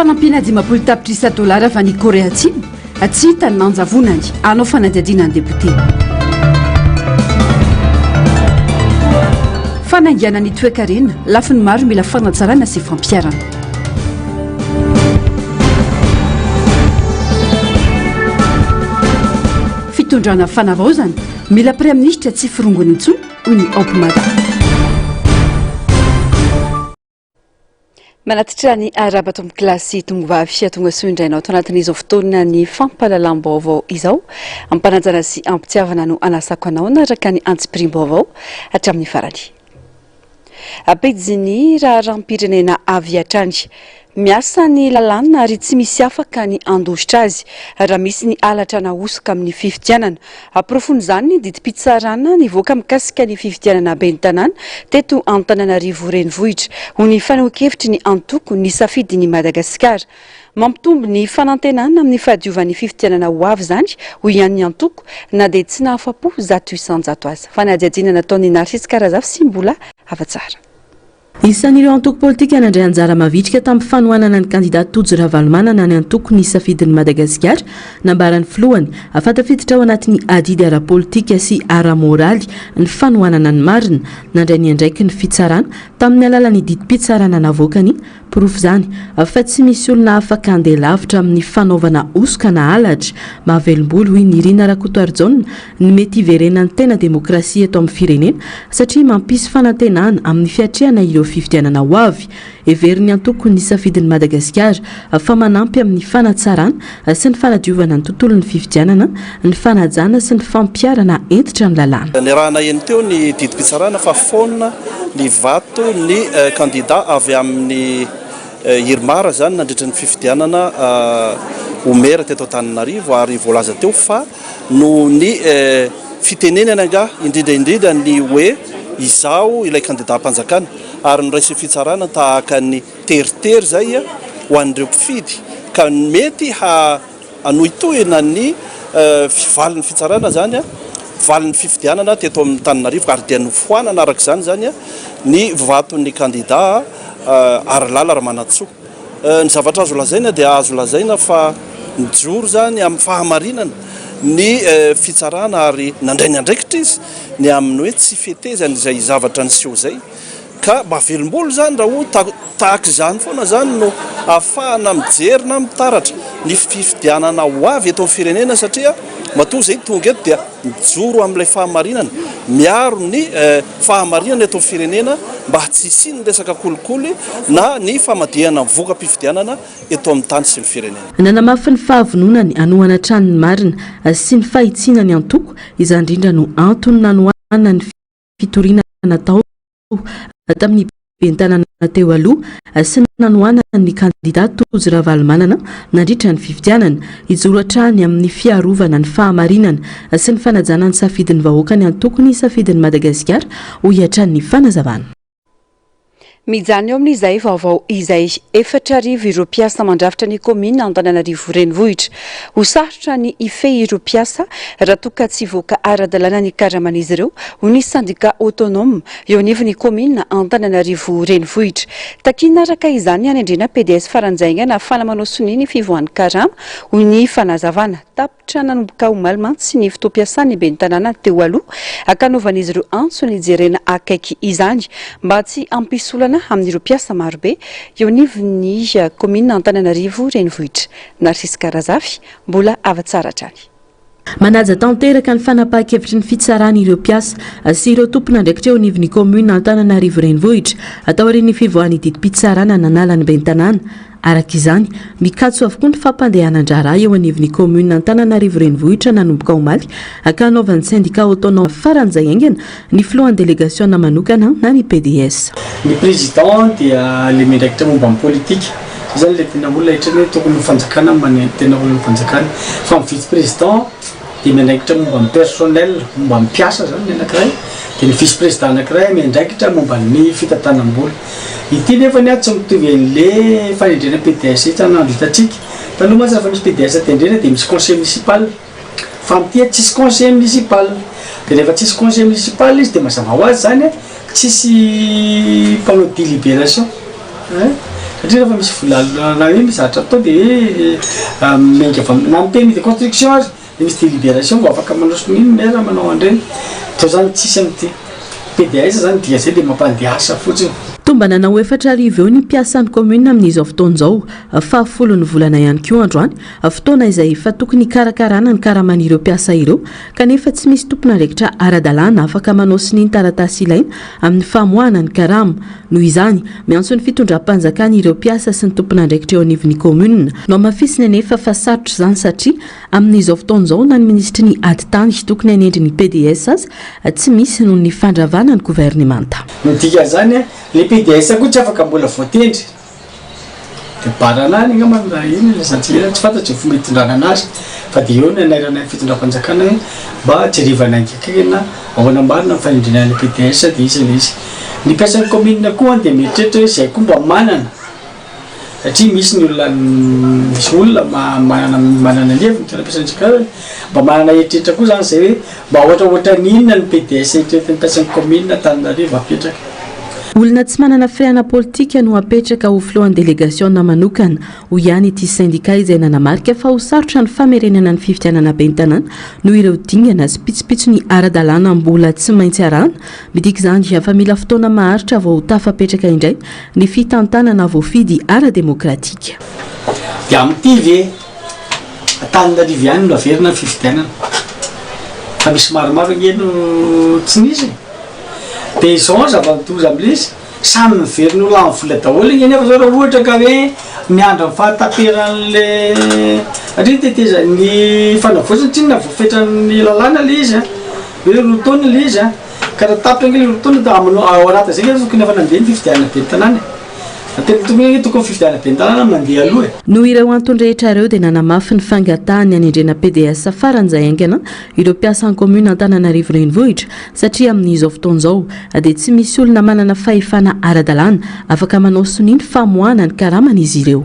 Fanampiana 50 tapitrisa dolara avy any Korea Atsimo, tsy hita ny nanjavonany, hanao fanadihadiana ny depiote. Fanaingana ny toekarena, lafiny maro mila fanatsarana sy fampiharana. Fitondrana fanavaozana, mila praiminisitra tsy forongony intsony, hoy ny Opmada. Manatitra ny arahaba tompokolahy sy tongovavy tonga soa indray anao ato anatin'izao fotoana ny fampahalalam-baovao izao. Ampanajana sy ampitiavana no anasako anao hanaraka ny antsipiriam-baovao hatramin'ny farany. Pejin'ny raharaham-pirenena avy hatrany. Miasa ny lalàna ary tsy misy afaka ny handositra azy raha misy ny halatra na hosoka amin'ny fifidianana. Porofon'izany ny didim-pitsarana nivoaka mikasika ny fifidianana ben'ny tanàna teto Antananarivo Renivohitra, hoy ny fanehoan-kevitry ny antoko Nisafidy ny Madagasikara. Mampitombo ny fanantenana amin'ny fahadiovan'ny fifidianana ho avy izany, hoy ihany ny antoko, na dia tsy nahafa-po 100% aza. Fanadihadiana nataon'i Narcisse Karazafy sy Mbola Havatsara. Isan'ireo antoko politika nandray anjara mavitrika tamin'ny fanohanana ny kandida Tojo Ravalomanana ny antoko Nisafidin'i Madagasikara, nambaran'ny filohany fa tafiditra ao anatin'ny adidy ara-politika sy ara-moraly ny fanohanana ny marina. Nandray ny andraikiny ny fitsarana tamin'ny alalan'ny didim-pitsarana navoakany Porofo izany fa tsy misy olona afaka handeha lavitra amin'ny fanaovana hosoka na halatra. Mahavelom-bolo, hoy Nirina Rakotoarijaona, ny mety hiverenan'ny tena demokrasia eto amin'ny firenena satria mampisy fanantenana amin'ny fiatrehana ireo fifidianana ho avy. Heverin'ny antoko Nisafidin'i Madagasikara fa manampy amin'ny fanatsarana sy ny fanadiovana ny tontolon'ny fifidianana ny fanajana sy ny fampiharana hentitra ny lalàna. Niarahana heno teo ny didim-pitsarana fa foana ny vato ny kandida avy amin'ny Irmar izany nandritra ny fifidianana ho maire teto Antananarivo ary voalaza teo fa noho ny fitenenana angaha indrindra indrindra ny hoe izaho ilay kandidam-panjakana ary noraisin'ny fitsarana tahaka ny teritery izay ho an'ireo mpifidy ka mety ha Hanohitohina ny valin'ny fitsarana izany, valin'ny fifidianana teto Antananarivo ary dia nofoanana araka izany izany ny vaton'ny kandida Harilala Ramanantsoa. Ny zavatra azo lazaina dia azo lazaina fa nijoro izany amin'ny fahamarinana ny fitsarana ary nandray ny andraikitra izy ny amin'ny hoe tsy fetezany izay zavatra niseho izay. Ka mba velom-bolo izany raha ho tahaka izany foana izany no ahafahana mijery na mitaratra ny fifidianana ho avy eto amin'ny firenena satria matoa izay tonga eto dia mijoro amin'ilay fahamarinana, miaro ny fahamarinana eto amin'ny firenena mba tsy hisian'ny resaka kolikoly na ny famadihana ny voka-pifidianana eto amin'ny tany sy ny firenena. Nanamafy ny fahavononany hanohana hatrany ny marina sy ny fahitsiana ny antoko, izany indrindra no antony nanohanany ny fitoriana natao tamin'ny ben'ny tanàna teo aloha sy nanohanany ny kandida Tojo Ravalomanana nandritra ny fifidianana. Hijoro hatrany amin'ny fiarovana ny fahamarinana sy ny fanajana ny safidin'ny vahoaka ny antoko Ny Safidin'i Madagasikara, hoy hatrany ny fanazavana. Mijanona eo amin'izay vaovao izay. 4000 ireo mpiasa mandrafitra ny kaominina Antananarivo Renivohitra. Ho sarotra ny hifehy ireo mpiasa raha toa ka tsy hivoaka ara-dalàna ny karaman'izy ireo, hoy ny sendika autonome eo anivon'ny kaominina Antananarivo Renivohitra. Takiana araka izany ny hanendrena pds faran'izay haingana ahafahana manao sonia ny fivoahan'ny karama, hoy ny fanazavana. Tapitra nanomboka omaly mantsy ny fotoam-piasan'ny ben'ny tanàna teo aloha ka nanaovan'izy ireo antso ny hijerena akaiky izany mba tsy hampisy olana amin'ireo mpiasa marobe eo anivon'ny kaominina Antananarivo Renivohitra. Narcisse Karazafy, mbola hava-tsara hatrany. Manaja tanteraka ny fanapahan-kevitry ny fitsarana ireo mpiasa sy ireo tompon'andraikitra eo anivon'ny kaominina Antananarivo Renivohitra taorian'ny fivoahan'ny didim-pitsarana nanala ny ben'ny tanàna Araka izany, mikatso avokoa ny fampandehanan-draharaha eo anivon'ny kaominina Antananarivo Renivohitra nanomboka omaly ka hanaovan'ny sendika autonome faran'izay haingana ny filohan'ny delegasiona manokana na ny pds. Ny président dia ilay miandraikitra momba ny politika, io zany ilay tena olona eritreretina hoe tokony ho fanjakana no maneho tena olon'ny fanjakana, fa ny vice président dia miandraikitra momba ny personnel, momba ny mpiasa zany ny anakiray, dia ny vice président anakiray miandraikitra momba ny fitantanam-bola. Ity nefany an tsy mitovy an'le fanendrena pds isan'andro hitantsika. Taloha mantsy rehefa misy pds tendrena dia misy conseil municipal. Fa amin'ity an tsisy conseil municipal. Dia rehefa tsisy conseil municipal izy dia mazava ho azy zany an tsisy mpanao délibération. Hein? Satria rehefa misy vola na hoe misy zavatra atao dia hoe miainga avy amin'ny, na ny permis de construction aza dia misy délibération vao afaka manao sonia ny maire manao an'ireny. Toa izany tsisy an'ity PDS izany dikan'izay dia mampandeha asa fotsiny. Tombanana ho 4000 eo ny mpiasan'ny kaominina amin'izao fotoana izao. Fahafolon'ny volana ihany koa androany, fotoana izay efa tokony hikarakarana ny karaman'ireo mpiasa ireo kanefa tsy misy tompon'andraikitra ara-dalàna afaka manao sonia ny taratasy ilaina amin'ny famoahana ny karama. Noho izany, miantso ny fitondram-panjakana ireo mpiasa sy ny tompon'andraikitra eo anivon'ny kaominina. Nohamafisiny anefa fa sarotra izany satria amin'izao fotoana izao na ny minisitry ny ady tany tokony hanendry ny PDS aza tsy misy noho ny fandravana ny governemanta. Ny dikan'izany, ilay PDS koa tsy afaka mbola voatendry. Dia barana any angamba ny raha iny ilay zantsihira, tsy fantatro izay fomba hitondrana anazy fa dia eo ny hanairana ny fitondram-panjakana hoe mba jerevana haingakaingana ahoana marina ny fanendrena an'ilay PDS dia iza ilay izy. Ny mpiasan'ny kaominina koa dia mieritreritra hoe izay koa mba manana satria misy ny olona misy olona manana manana ny heviny tena mpiasan'ny isan-karazany mba manana eritreritra koa izany izay hoe mba ohatraohatran'ny inona ny PDS eritreretin'ny mpiasan'ny kaominina Antananarivo apetraka. Olona tsy manana firehana politika no apetraka ho filohan'ny delegasiona manokana, hoy ihany ity sendika izay nanamarika fa ho sarotra ny famerenana ny fifidianana ben'ny tanàna noho ireo dingana sy pitsopitsony ara-dalàna mbola tsy maintsy arahana. Midika izany fa mila fotoana maharitra vao ho tafapetraka indray ny fitantanana voafidy ara-demokratika. Dia amin'ity ve Antananarivo ihany no averina ny fifidianana? Fa misy maromaro ange no tsy nisy e! Dia izao ny zava-doza amin'ilay izy, samy miverina ho lany vola daholo ange nefa izao raha ohatra ka hoe miandry ny fahataperan'ilay satria ny tetezan'ny fanavaozana tsinona voafetran'ny lalàna ilay izy an, hoe roa taona ilay izy an, ka raha tapitra ange ilay roa taona dia amin'ny ao anatin'izay ange tokony efa nandeha ny fifidianana ben'ny tanàna e. Tena tokony ange tokony fifidianana ben'ny tanàna mandeha aloha e. Noho ireo antony rehetra ireo dia nanamafy ny fangatahany hanendrena PDS faran'izay haingana ireo mpiasan'ny kaominina Antananarivo Renivohitra satria amin'izao fotoana izao dia tsy misy olona manana fahefana ara-dalàna afaka manao sonia ny famoahana ny karaman'izy ireo.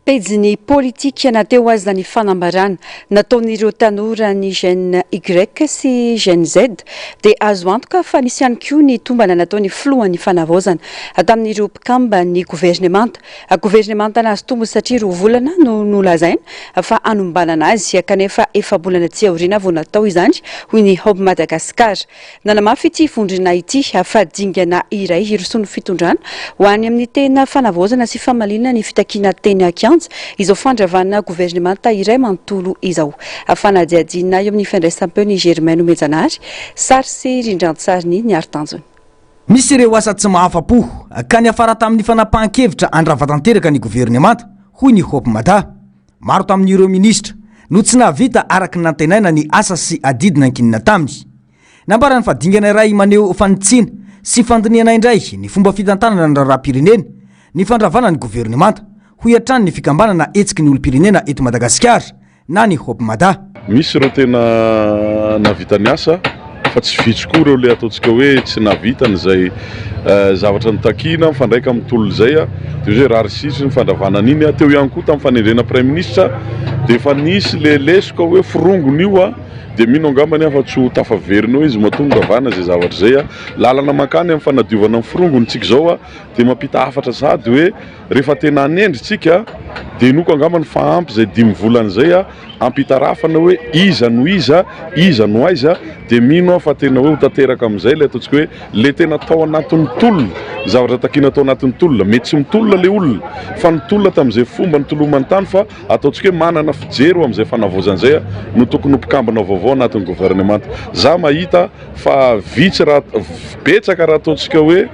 Pejin'ny politika na teo aza ny fanambarana nataon'ireo tanora ny Gen Y sy Gen Z dia azo antoka fa nisy ihany koa ny tombana nataon'ny filohan'ny fanavaozana tamin'ireo mpikamban'ny governemanta. Governemanta nahazo tombony satria roa volana no nolazaina fa hanombanana azy kanefa efa-bolana aty aoriana vao natao izany hoy ny Hope Madagascar. Nanamafy ity vondrona ity fa dingana iray hirosoan'ny fitondrana ho any amin'ny tena fanavaozana sy famaliana ny fitakiana teny an-kianja izao fandravana governemanta iray manontolo izao. Fanadihadiana eo amin'ny fandraisam-peon'i Germain Nomenjanahary, sary sy rindran-tsarin'i Niary Tanjona. Misy ireo asa tsy mahafa-po ka niafara tamin'ny fanapahan-kevitra handrava tanteraka ny governemanta, hoy ny Hope Mada. Maro tamin'ireo minisitra no tsy nahavita araka ny nantenaina ny asa sy adidy nankinina taminy. Nambarany fa dingana iray maneho fanitsiana sy fandinihana indray ny fomba fitantanana ny raharaham-pirenena ny fandravana ny governemanta, hoy hatrany ny fikambanana Hetsiky ny olom-pirenena eto Madagasikara na ny Hopmada. Misy ireo tena nahavita ny asa fa tsy vitsy koa ireo ilay ataontsika hoe tsy nahavita an'izay zavatra notakiana mifandraika amin'ny tolona izay dia hoe rary sisy ny fandravana an'iny. Teo ihany koa tamin'ny fanendrena praiminisitra dia efa nisy ilay lesoka hoe forongony io dia mino angambany aho fa tsy ho tafaverina eo izy matoa noravana izay zavatra izay. Lalana mankany amin'ny fanadiovana ny forongony tsika izao dia mampita hafatra sahady hoe rehefa tena hanendry tsika dia inoako angambany fa ampy izay dimy volana izay hampitarafana hoe iza no iza, iza no aiza dia mino aho fa tena hoe ho tanteraka amin'izay ilay ataontsika hoe ilay tena tao anatin'ny tolona, ny zavatra takiana tao anatin'ny tolona, mety tsy mitolona ilay olona fa nitolona tamin'izay fomba nitolomany tany fa ataontsika hoe manana fijery ho amin'izay fanavaozana izay no tokony ho mpikambana vaovao anatin'ny governemanta. Za mahita fa vitsy raha betsaka raha ataontsika hoe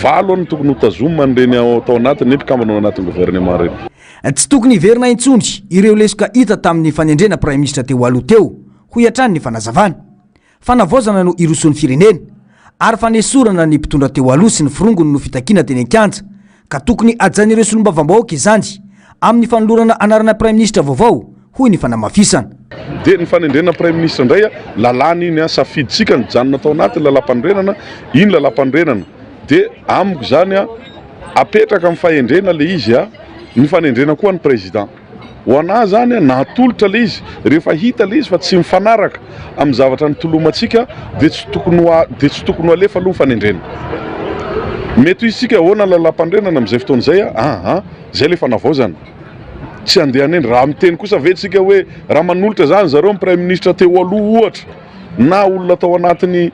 valo no tokony ho tazomina an'ireny tao anatin'ny mpikambana ao anatin'ny gouvernement ireny. Tsy tokony hiverina intsony ireo lesoka hita tamin'ny fanendrena praiminisitra teo aloha teo, hoy hatrany ny fanazavana. Fanavaozana no irosoan'ny firenena, ary fanesorana ny mpitondra teo aloha sy ny forongony no fitakiana teny an-kianja, ka tokony hajain'ireo solombavambahoaka izany amin'ny fanolorana anarana praiminisitra vaovao, hoy ny fanamafisana. Dia ny fanendrena praiminisitra indray, lalàna iny, safidintsika nijanona tao anatin'ny lalàmpanorenana iny lalàmpanorenana. Dia amiko izany, apetraka amin'ny fahendrena ilay izy. Ny fanendrena koa ny président. Ho anah zany natolotra le izy, rehefa hita le izy fa tsy mifanaraka amin'ny zavatra nitolomantsika dia tsy tokony ho dia tsy tokony ho alefa aloha ny fanendrena. Mety ho isika ahoana ny lalàmpanorenana amin'izay fotoana izay a? Aa, izay ilay fanavaozana. Tsy handeha hanendry. Raha miteny kosa ve tsika hoe raha manolotra izany zareo ny praiminisitra teo aloha ohatra na olona tao anatin'ny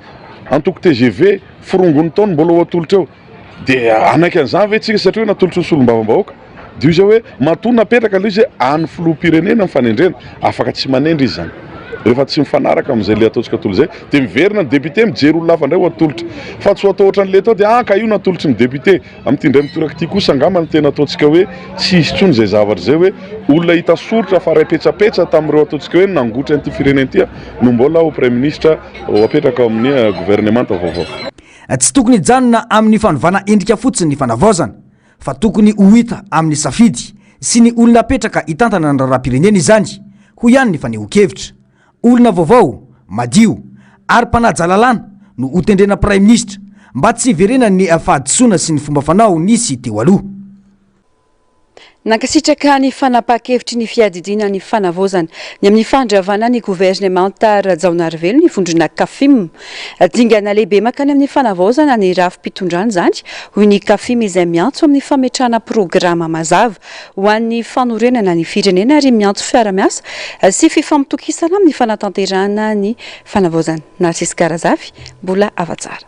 antoko tgv forongony tao no mbola ho atolotra eo dia hanaiky an'izany ve tsika satria hoe natolotry ny solombavambahoaka? Dia io izay hoe matoa napetraka ilay izy hoe an'ny filoham-pirenena ny fanendrena, afaka tsy manendry izy izany. Rehefa tsy mifanaraka amin'izay ilay ataontsika tolotra izay dia miverina ny député mijery olona hafa indray ho atolotra. Fa tsy ho atao ohatran'ilay tao dia ah ka io natolotry ny député. Amin'ity indray mitoraka ity kosa angamba no tena ataontsika hoe tsy hisy intsony izay zavatra izay hoe olona hita soritra fa ray petsapetsa tamin'ireo ataontsika hoe nangotra an'ity firenena ity no mbola ho praiminisitra ho apetraka ao amin'ny governemanta vaovao. Tsy tokony hijanona amin'ny fanovana endrika fotsiny ny fanavaozana fa tokony ho hita amin'ny safidy sy ny olona apetraka hitantana ny raharaham-pirenena izany, hoy ihany ny fanehoan-kevitra. Olona vaovao, madio ary mpanaja lalàna no hotendrena praiminisitra mba tsy hiverenan'ny fahadisoana sy ny fomba fanao nisy teo aloha. Nankasitraka ny fanapahan-kevitry ny fiadidiana ny fanavaozana ny amin'ny fandravana ny governemanta Rajaonarivelo ny vondrona Cafim. Dingana lehibe mankany amin'ny fanavaozana ny rafi-pitondrana izany, hoy ny Cafim izay miantso amin'ny fametrahana programa mazava ho an'ny fanorenana ny firenena ary miantso fiara-miasa sy fifampitokisana amin'ny fanatanterahana ny fanavaozana. Narcisque Razafy, mbola afa-tsara.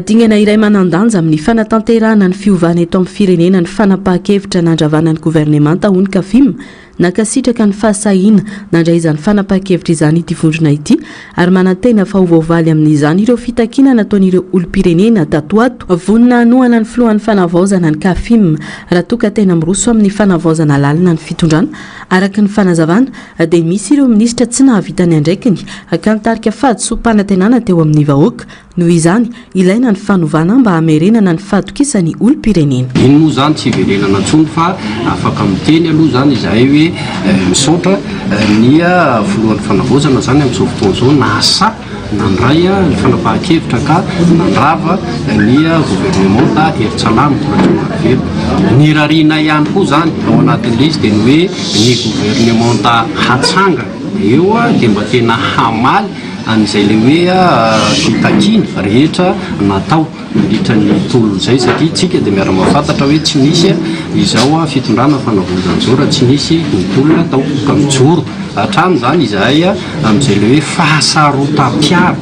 Dingana iray manan-danja amin'ny fanatanterahana ny fiovana eto amin'ny firenena ny fanapahan-kevitra nandravana ny governemanta, hoy ny Cafim. Nankasitraka ny fahasahiana nandray izany fanapahan-kevitra izany ity vondrona ity ary manantena fa ho voavaly amin'izany ireo fitakiana nataon'ireo olom-pirenena tato ho ato. Vonona hanohana ny filohan'ny fanavaozana ny Cafim raha toa ka tena miroso amin'ny fanavaozana lalina ny fitondrana. Araka ny fanazavana dia misy ireo minisitra tsy nahavita ny andraikiny ka nitarika fahadisoam-panantenana teo amin'ny vahoaka. Noho izany, ilaina ny fanovana mba hamerenana ny fahatokisan'ny olom-pirenena. Iny moa izany tsy hiverenana intsony fa afaka miteny aloha izany izahay hoe misaotra ny filohan'ny fanavaozana izany amin'izao fotoana izao nahasahy nandray ny fanapahan-kevitra ka nandrava ny governemanta Herintsalama Rajaonarivelo. Ny irarianay ihany koa izany ao anatin'ilay izy dia ny hoe ny governemanta hatsangana eo dia mba tena hamaly an'izay ilay hoe fitakiana rehetra natao nandritra ny tolona izay satria tsika dia miara-mahafantatra hoe tsy nisy izao fitondrana fanavaozana izao raha tsy nisy ny tolona tao ka mijoro hatrany izany izahay amin'izay ilay hoe fahasarotam-piaro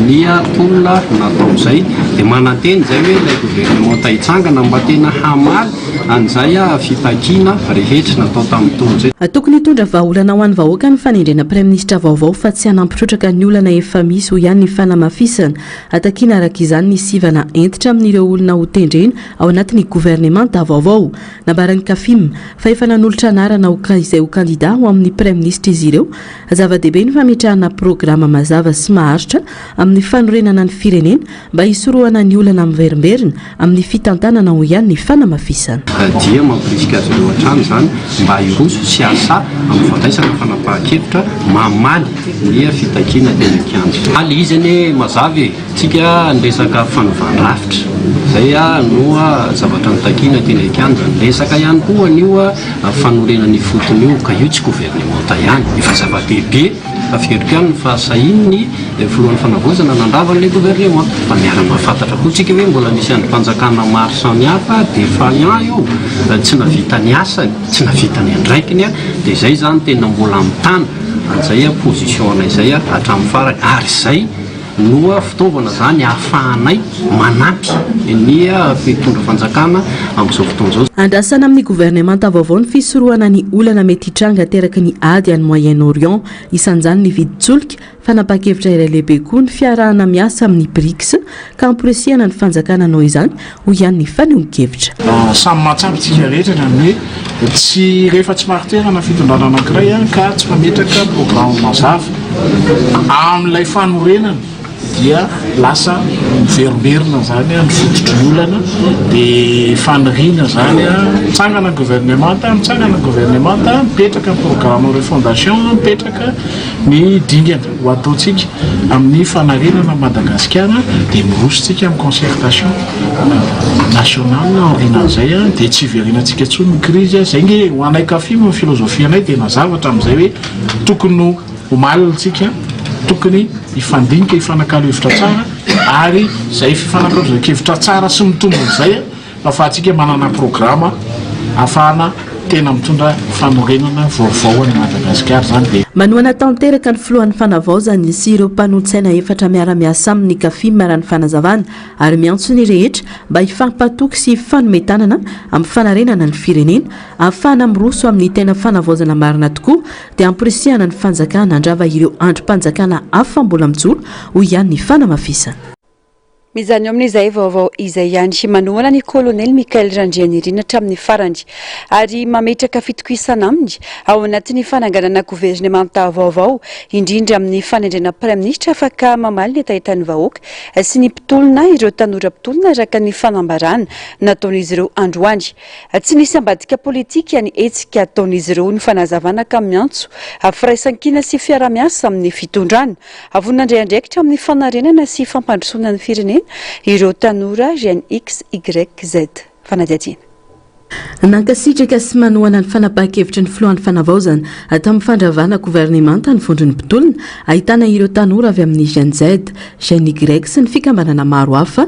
ny tolona natao izay dia manantena izay hoe ilay governemanta hitsangana mba tena hamaly an'izay fitakiana rehetra natao tamin'ny tolona izay. Tokony hitondra vahaolana ho an'ny vahoaka ny fanendrena praiminisitra vaovao fa tsy hanampy trotraka ny olana efa misy, hoy ihany ny fanamafisana. Takiana araka izany ny sivana hentitra amin'ireo olona hotendrena ao anatin'ny governemanta vaovao. Nambaran'ny Cafim fa efa nanolotra anarana ho izay ho kandida ho amin'ny praiminisitra izy ireo. Zava-dehibe ny fametrahana programa mazava sy maharitra amin'ny fanorenana ny firenena mba hisorohana ny olana miverimberina amin'ny fitantanana, hoy ihany ny fanamafisana. Dia mampirisika azy ireo hatrany izany mba hiroso sy hahasahy amin'ny fandraisana fanapahan-kevitra mamaly ny fitakiana teny an-kianja. Ilay izy anie mazava e! Tsika ny resaka fanovan-drafitra, izay no zavatra notakiana teny an-kianja. Ny resaka ihany koa an'io fanorenana ifotony io, ka io tsy governemanta ihany. Efa zava-dehibe, averiko ihany ny fahasahian'ny filohan'ny fanavaozana nandrava an'ilay governemanta. Fa miara-mahafantatra koa tsika hoe mbola misy andrim-panjakana maro samihafa défaillant io, tsy nahavita ny asany, tsy nahavita ny andraikiny, dia izay izany tena mbola mitana an'izay position-nay izay hatramin'ny farany. Ary izay. No fitaovana izany ahafahanay manampy ny mpitondra fanjakana amin'izao fotoana izao. Andrasana amin'ny governemanta vaovao ny fisorohana ny olana mety hitranga ateraky ny ady any Moyen-Orient, isan'izany ny vidin-tsolika, fanapahan-kevitra iray lehibe koa ny fiarahana miasa amin'ny Brics ka hamporisihana ny fanjakana hanao izany, hoy ihany ny fanehoan-kevitra. Samy mahatsapa isika rehetra ny amin'ny hoe tsy rehefa tsy marin-toerana ny fitondrana anankiray ka tsy mametraka programa mazava amin'ilay fanorenana dia lasa miverimberina izany ny fototry ny olana dia faniriana izany mitsangana ny governemanta, mitsangana ny governemanta, mipetraka ny programme refondation, mipetraka ny dingana ho ataontsika amin'ny fanarenana an'i Madagasikara dia miroso tsika amin'ny concertation nationale aorianan'izay dia tsy hiverenantsika intsony ny crise, izay nge ho anay Cafim ny philosophie anay dia nazava hatramin'izay hoe tokony ho malina tsika, tokony hifandinika hifanakalo hevitra tsara. Ary izay fifanakalozan-kevitra tsara sy mitombina izay no ahafahantsika manana programa ahafahana tena mitondra fanorenana vaovao an'i Madagasikara izany dia. Manohana tanteraka ny filohan'ny Fanavaozana sy ireo mpanolotsaina efatra miara-miasa aminy ny Cafim raha ny fanazavana ary miantso ny rehetra mba hifampatoky sy hifanome tanana amin'ny fanarenana ny firenena ahafahana miroso amin'ny tena fanavaozana marina tokoa dia amporisihana ny fanjakana handrava ireo andrim-panjakana hafa mbola mijoro, hoy ihany ny fanamafisana. Mijanona eo amin'izay vaovao izay ihany. Manohana ny Kolonely Michael Randrianirina hatramin'ny farany ary mametraka fitokisana aminy ao anatin'ny fananganana governemanta vaovao, indrindra amin'ny fanendrena praiminisitra afaka mamaly ny hetahetan'ny vahoaka sy ny mpitolona ireo tanora mpitolona araka ny fanambarana nataon'izy ireo androany. Tsy nisy ambadika politika ny hetsika ataon'izy ireo, hoy ny fanazavana ka miantso firaisankina sy fiaraha-miasa amin'ny fitondrana. Vonona handray andraikitra amin'ny fanarenana sy fampandrosoana ny firenena ireo tanora Gen XYZ. Fanadihadiana. Nankasitraka sy manohana ny fanapahan-kevitry ny filohan'ny Fanavaozana tamin'ny fandravana governemanta ny vondron'ny mpitolona, ahitana ireo tanora avy amin'ny Gen Z, Gen Y sy ny fikambanana maro hafa.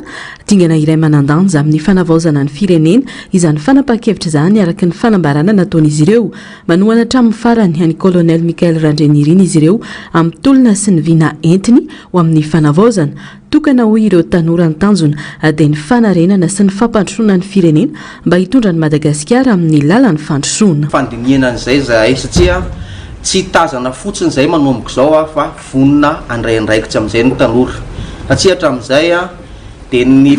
Dingana iray manan-danja amin'ny fanavaozana ny firenena izany fanapahan-kevitra izany araka ny fanambarana nataon'izy ireo. Manohana hatramin'ny farany an'i Colonel Michael Randrianirina izy ireo amin'ny tolona sy ny vina entiny ho amin'ny fanavaozana. Tokana hoy ireo tanora ny tanjona dia ny fanarenana sy ny fampandrosoana ny firenena mba hitondra an'i Madagasikara amin'ny lalan'ny fandrosoana. Fandinihana an'izay izahay satria tsy tazana fotsiny izay manomboka izao fa vonona handray andraikitra amin'izay ny tanora satria hatramin'izay dia ny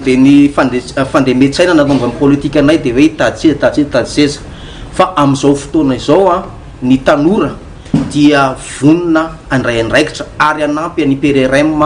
dia ny fandemen-tsaina nahatonga ny politikanay dia hoe hitady seza, hitady seza, hitady seza fa amin'izao fotoana izao ny tanora dia vonona handray andraikitra ary hanampy an'i PRRM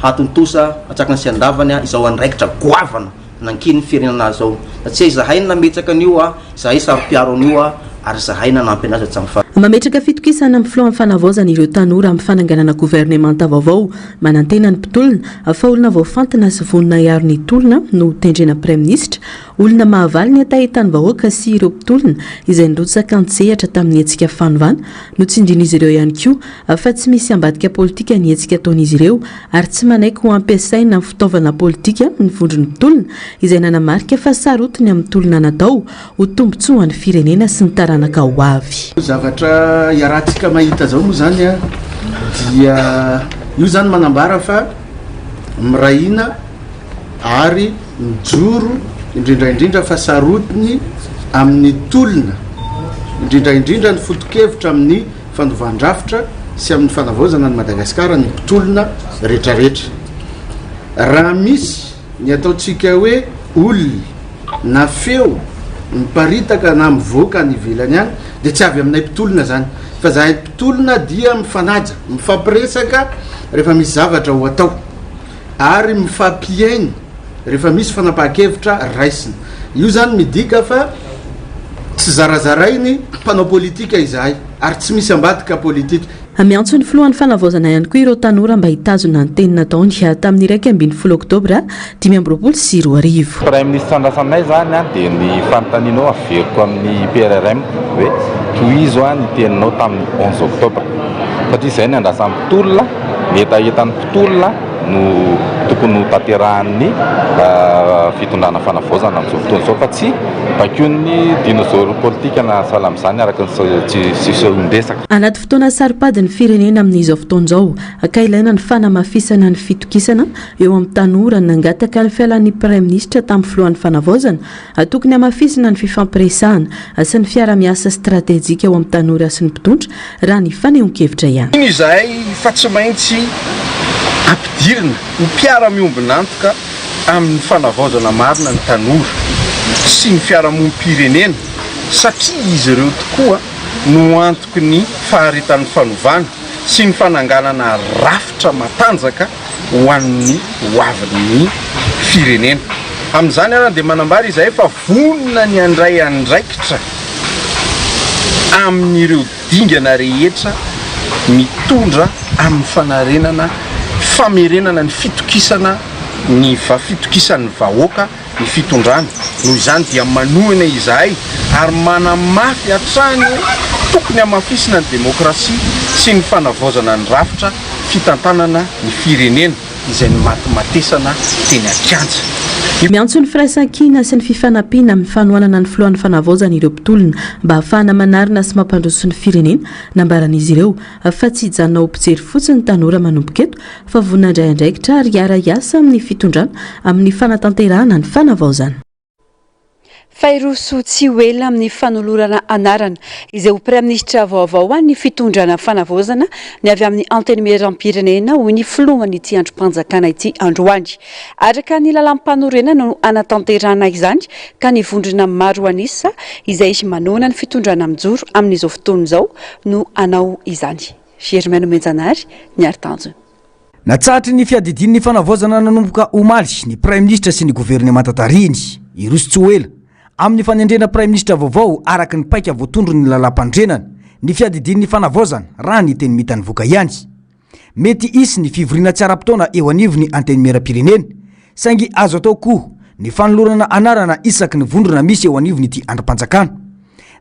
hahatontosa antsakany sy andavany izao andraikitra goavana Nankinin'ny firenana azy ao. Satria izahay no nametraka an'io a, izahay saro-piaro an'io a, ary izahay nanampy anazy hatramin'ny farany. Mametraka fitokisana amin'ny filohan'ny fanavaozana ireo tanora amin'ny fananganana governemanta vaovao. Manantena ny mpitolona fa olona voafantina sy vonona hiaro ny tolona no hotendrena praiminisitra. Olona mahavaly ny hetahetan'ny vahoaka sy ireo mpitolona izay nirotsaka an-tsehatra tamin'ny hetsika fanovana. Notsindrian'izy ireo ihany koa fa tsy misy ambadika politika ny hetsika ataon'izy ireo ary tsy manaiky ho ampiasaina amin'ny fitaovana politika ny vondron'ny mpitolona izay nanamarika fa sarotiny amin'ny tolona natao ho tombontsoa ho an'ny firenena sy ny taranaka ho avy. Zavatra iarahantsika mahita izao moa izany dia io izany manambara fa miray hina ary mijoro indrindra indrindra fa sarotiny amin'ny tolona indrindra indrindra ny foto-kevitra amin'ny fanovan-drafitra sy amin'ny fanavaozana an'i Madagasikara ny mpitolona retraretra. Raha misy ny ataontsika hoe olona na feo miparitaka na mivoaka any ivelany any dia tsy avy aminay mpitolona zany fa zahay mpitolona dia mifanaja, mifampiresaka rehefa misy zavatra ho atao ary mifampihaino rehefa misy fanapahan-kevitra raisina. Io izany midika fa tsy zarazarainy mpanao politika izahay ary tsy misy ambadika politika. Miantso ny filohan'ny fanavaozana ihany koa ireo tanora mba hitazona ny teny nataony tamin'ny 11 oktobra 2025. Praiminisitra andrasanay izany dia ny fanontanianao averiko amin'ny PRRM hoe tohizo ny teninao tamin'ny onze octobre satria izay ny andrasan'ny mpitolona, ny hetahetan'ny mpitolona. no tokony ho tanterahan'ny fitondrana fanavaozana amin'izao fotoana izao fa tsy baikoin'ny dinosaure politika na sahala amin'izany araka ny fisehoan-dresaka. Anaty fotoana saro-pady ny firenena amin'izao fotoana izao ka ilaina ny fanamafisana ny fitokisana eo amin'ny tanora. Nangataka ny fialan'ny Praiminisitra tamin'ny filohan'ny fanavaozana Tokony hamafisina ny fifampiresahana sy ny fiara-miasa stratejika eo amin'ny tanora sy ny mpitondra, raha ny fanehoan-kevitra ihany. Mino izahay fa tsy maintsy ampidirina ho mpiara-miombon'antoka amin'ny fanavaozana marina ny tanora sy ny fiarahamonim-pirenena satria izy ireo tokoa no antoky ny faharetan'ny fanovana sy ny fananganana rafitra matanjaka ho an'ny hoavin'ny firenena. Amin'izany ary dia manambara izahay fa vonona ny handray andraikitra amin'ireo dingana rehetra mitondra amin'ny fanarenana, famerenana ny fitokisana ny fitokisan'ny vahoaka ny fitondrana. Noho izany dia manohana izahay ary manamafy hatrany hoe tokony hamafisina ny demokrasia sy ny fanavaozana ny rafitra fitantanana ny firenena. izay nimatimatesana teny an-kianja. Miantso ny firaisankina sy ny fifanampiana amin'ny fanohanana ny filohan'ny fanavaozana ireo mpitolona mba hahafahana manarina sy mampandroso ny firenena. Nambaran'izy ireo fa tsy hijanona ho mpijery fotsiny ny tanora manomboka eto fa vonona handray andraikitra ary hiara-hiasa amin'ny fitondrana amin'ny fanatanterahana ny fanavaozana. Fa hiroso tsy ho ela amin'ny fanolorana anarana izay ho praiminisitra vaovao ho an'ny fitondrana fanavaozana ny avy amin'ny Antenimierampirenena, hoy ny filohan'ity andrim-panjakana ity androany. Araka ny lalàmpanorenana no hanatanterahana izany ka ny vondrona maro an'isa izay manohana ny fitondrana mijoro amin'izao fotoana izao no hanao izany. Germain Nomenjanahary, Niaritanjona. Natsahatry ny fiadidian'ny fanavaozana nanomboka omaly ny praiminisitra sy ny governemanta tarihiny. Hiroso tsy ho ela amin'ny fanendrena praiminisitra vaovao araka ny paika voatondron'ny lalàmpanorenana ny fiadidian'ny fanavaozana raha ny teny mita nivoaka ihany. Mety hisy ny fivoriana tsy ara-potoana eo anivon'ny Antenimierampirenena saingy azo atao koa ny fanolorana anarana isaky ny vondrona misy eo anivon'ity andrim-panjakana.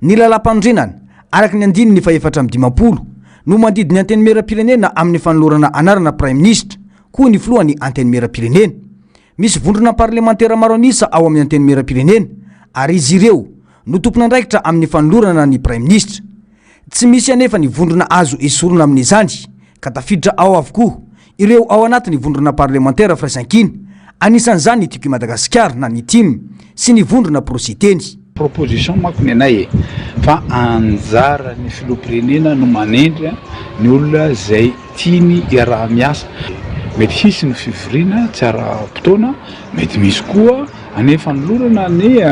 Ny lalàmpanorenana, araka ny andininy fahefatra amby dimampolo, no mandidy ny Antenimierampirenena amin'ny fanolorana anarana praiminisitra, hoy ny filohan'ny Antenimierampirenena. Misy vondrona parlemantera maro an'isa ao amin'ny Antenimierampirenena ary izy ireo no tompon'andraikitra amin'ny fanolorana ny praiminisitra. Tsy misy anefa ny vondrona azo esorina amin'izany ka tafiditra ao avokoa ireo ao anatin'ny vondrona parlemantera Firaisankina, anisan'izany ny Tiako i Madagasikara na ny tim sy ny vondrona Pro-Siteny. Proposition manko ny anay e! Fa anjaran'ny filoham-pirenena no manendry ny olona izay tiany iaraha-miasa. Mety hisy ny fivoriana tsy ara-potoana, mety misy koa Anie fanolorana ny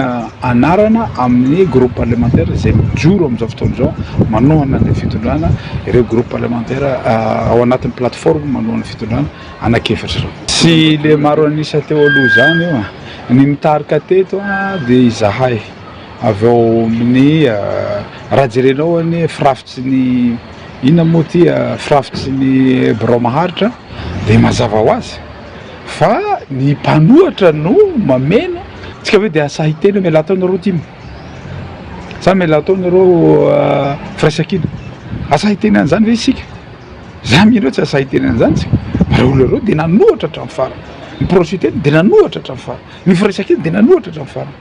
anarana amin'ny groupe parlementaire izay mijoro amin'izao fotoana izao manohana ny fitondrana, ireo groupe parlementaire ao anatin'ny plateforme manohana ny fitondrana anankiefatra ireo. Tsy le maro an'isa teo aloha izany io a! Ny mitarika teto dia izahay avy ao amin'ny, raha jerenao anie firafitry ny inona moa ity firafitry ny birao maharitra dia mazava ho azy. Fa ny mpanohatra no mameno, tsika ve dia sahy hiteny hoe mialà tao nareo tim? Sa mialà tao nareo firaisankina? Asahy hiteny an'izany ve isika? Za mino hoe tsy asahy hiteny an'izany tsika. Fa reo olona reo dia nanohatra hatramin'ny farany. Ny pro-siteny dia nanohatra hatramin'ny farany. Ny firaisankina dia nanohatra hatramin'ny farany.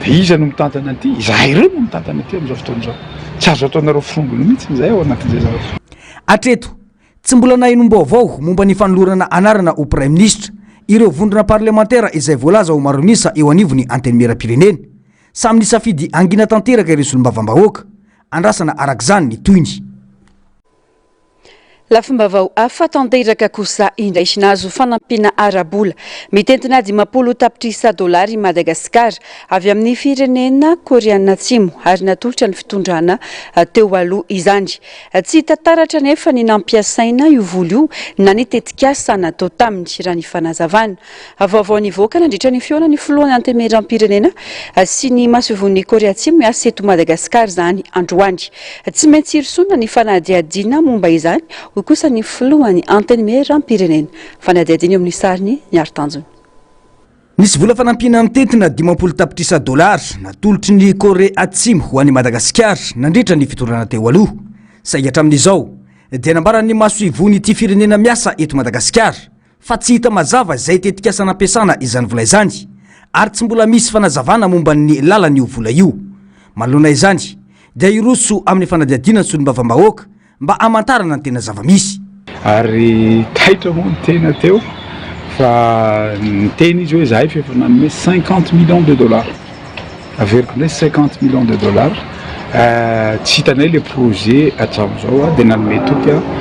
Dia iza no mitantana an'ity? Izahay ireo no mitantana an'ity amin'izao fotoana izao. Tsy azo ataonareo fongony mihitsy izahay ao anatin'izay zavatra. Hatreto, Tsy mbola nahenoam-baovao momba ny fanolorana anarana ho praiminisitra ireo vondrona parlemantera izay voalaza ho maro an'isa eo anivon'ny Antenimierampirenena. Samy nisafidy hangina tanteraka ireo solombavambahoaka. Andrasana araka izany ny tohiny. Lafim-baovao hafa tanteraka kosa indray. Nahazo fanampiana ara-bola mitentina 50 tapitrisa dolara i Madagasikara avy amin'ny firenena Koreana Atsimo ary natolotra ny fitondrana teo aloha izany. Tsy hita taratra anefa ny nampiasaina io vola io na ny tetikasa natao taminy, raha ny fanazavana. Vaovao nivoaka nandritra ny fihaonan'ny filohan'ny Antenimierampirenena sy ny masoivohon'i Korea Atsimo miasa eto Madagasikara izany androany. Tsy maintsy hirosoana ny fanadihadiana momba izany, hoy kosa ny filohan'ny Antenimierampirenena. Fanadihadiana eo amin'ny sariny Niary Tanjona. Nisy vola fanampiana mitentina 50 tapitrisa dolara natolotry ny Korea Atsimo ho an'i Madagasikara nandritra ny fitondrana teo aloha. Saingy hatramin'izao dia nambaran'ny masoivohon'ity firenena miasa eto Madagasikara fa tsy hita mazava izay tetikasa nampiasana izany vola izany ary tsy mbola misy fanazavana momba ny lalan'io vola io. Manoloana izany dia hiroso amin'ny fanadihadiana ny solombavambahoaka mba hamantarana ny tena zava-misy. Ary taitra moa ny tena teo fa niteny izy hoe zahay fa efa nanome 50 millions de dollars, averiko indray 50 millions de dollars, tsy hitanay le projet hatramin'izao dia nanome toky aho.